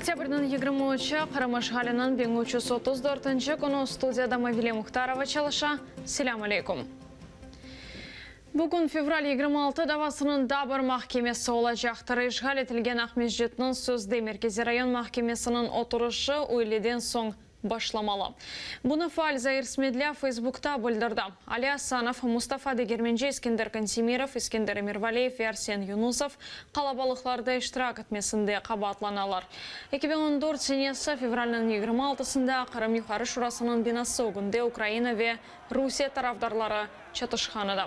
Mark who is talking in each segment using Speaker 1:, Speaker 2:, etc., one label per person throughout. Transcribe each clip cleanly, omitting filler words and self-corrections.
Speaker 1: Oktâbrniñ 23-i, Qırım işğaliniñ 1334-nci künü studiyada Mavile Muhtarova çalışa. Selâm aleyküm. Bugün fevral 26 davasınıñ daa bir mahkemesi olacaqtır. İşğal etilgen Aqmescitniñ sözde Merkeziy rayon mahkemesiniñ oturışı üyleden soñ başlamalı. Bunı faal Zair Smedlâ Feysbukta bildirdi. Ali Asanov, Mustafa Degermenci, Eskender Kantemirov, Eskender Emirvaliyev ve Arsen Yunusov qalabalıqlarda iştirak etmesinde qabaatlanalar. 2014 senesi fevralniñ 26-sında Qırım Yuqarı Şurasınıñ binası ögünde Ukraina ve Rusiye tarafdarları çatışqan edi.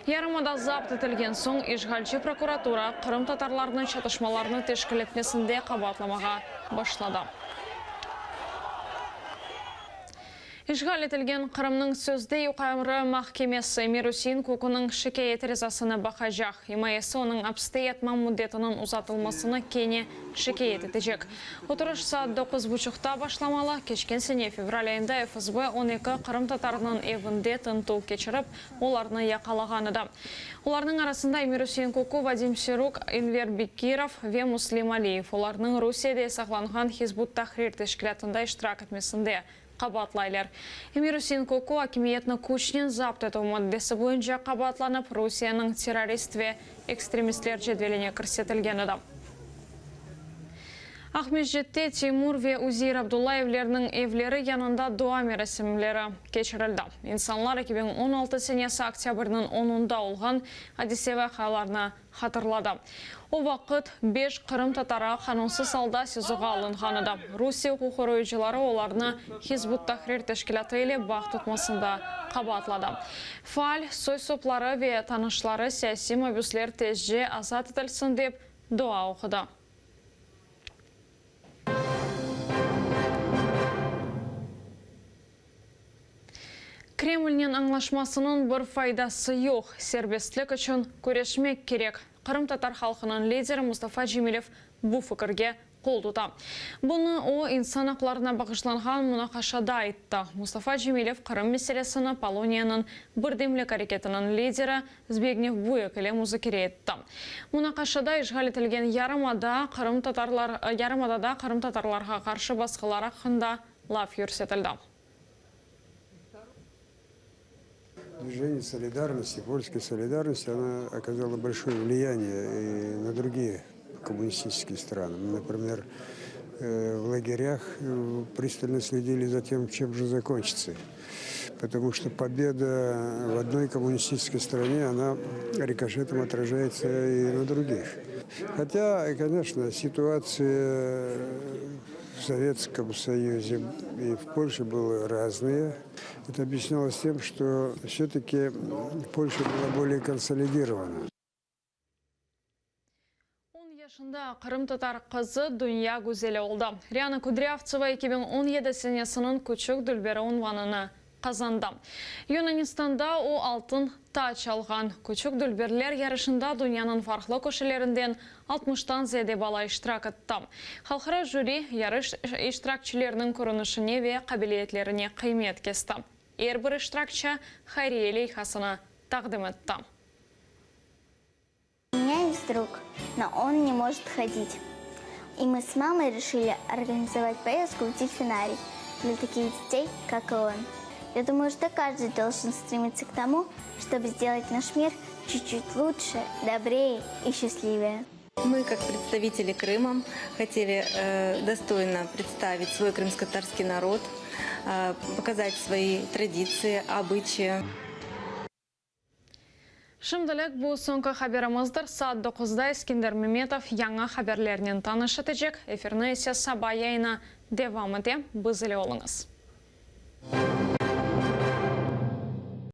Speaker 1: Yarımada zapt etilgen soñ işğalci prokuratura qırımtatarlarnı çatışmalarnı teşkil etmesinde qabaatlamağa başladı. İşğal etilgen Qırımnıñ sözde Yuqarı mahkemesi Emir-Üsein Kukunıñ şikâyet arizasını baqacaq. İmayesi onıñ apiste yatma müddetiniñ uzatılmasını kene şikâyet etecek. Oturış saat doquz buçuqta başlamalı. Keçken sene fevral ayında FSB 12 qırımtatarınıñ evinde tintüv keçirip, olarnı yaqalağan edi. Olarnıñ arasında Emir-Üsein Kuku, Vadim Siruk, Enver Bekirov ve Muslim Aliyev. Olarnıñ Rusiyede yasaqlanğan Hizb ut-Tahrir teşkilâtında iştirak etmesinde qabaatlaylar. Emir-Üsein Kuku akimiyetni küçnen zapt etüv maddesi boyunca qabaatlanıp, Rusiyeniñ terrorist ve ekstremistler cedveline kirsetilgen edi. Aqmescitte Teymur ve Üzeyir Abdullayevlerniñ evleri yanında dua merasimleri keçirildi. İnsanlar 2016 senesi oktâbrniñ onunda olğan adise-vaqialarnı hatırladı. O vaqıt beş qırımtatarı qanunsız alda SİZOğa alınğan edi. Rusiye uquq qoruyıcıları olarnı Hizb ut-Tahrir teşkilâtı ile bağ tutmasında qabaatladı. Faal, soy-sopları ve tanışları siyasiy mabüsler tezce azat etilsin dep dua oqudı. Kremlnen añlaşmasınıñ bir faydası yoq, serbestlik içün küreşmek kerek, qırımtatar halqınıñ lideri Mustafa Cemilev bu fikirge qol tuta. Bunı o, insan aqlarına bağışlanğan munaqaşada ayttı. Mustafa Cemilev Qırım meselesini Poloniyanıñ Birdemlik areketiniñ lideri Zbignev Buyek ile muzakere etti. Munaqaşada işğal etilgen yarımada qırımtatarlar yarımadada qırımtatarlarğa qarşı basqılar aqqında laf yürsetildi.
Speaker 2: Движение солидарности, польская солидарность, она оказала большое влияние и на другие коммунистические страны. Например, в лагерях пристально следили за тем, чем же закончится. Потому что победа в одной коммунистической стране, она рикошетом отражается и на других. Хотя, конечно, ситуация в Советском Союзе и в Польше были разные. Это объяснялось тем, что все-таки Польша была более консолидирована.
Speaker 1: On yaşında qırımtatar qızı dünya güzeli oldı. Riana Kudrâvtseva 2017 senesiniñ küçük dülberi unvanını qazandı. Yunanistanda o altın tac alğan. Küçük dülberler yarışında dünyanıñ farqlı köşelerinden altmıştan ziyade bala iştirak etti. Halqara jüri yarış iştirakçileriniñ körünişine ve qabiliyetlerine qıymet kesti. Er bir iştirakçi hayriye leyhasını taqdim etti.
Speaker 3: У меня есть друг, но он не может ходить. И мы с мамой решили организовать поездку в дельфинарий для таких детей, как и он. Я думаю, что каждый должен стремиться к тому, чтобы сделать наш мир чуть-чуть лучше, добрее и счастливее.
Speaker 4: Мы, как представители Крыма, хотели э, достойно представить свой крымско-татарский народ, э, показать свои традиции, обычаи.
Speaker 1: Şimdilik bu soñki haberimizdir. Saat doquzda Eskender Memetov yañı haberlernen tanış etecek. Efirni ise saba yayını devam ete. Biz ile oluñız.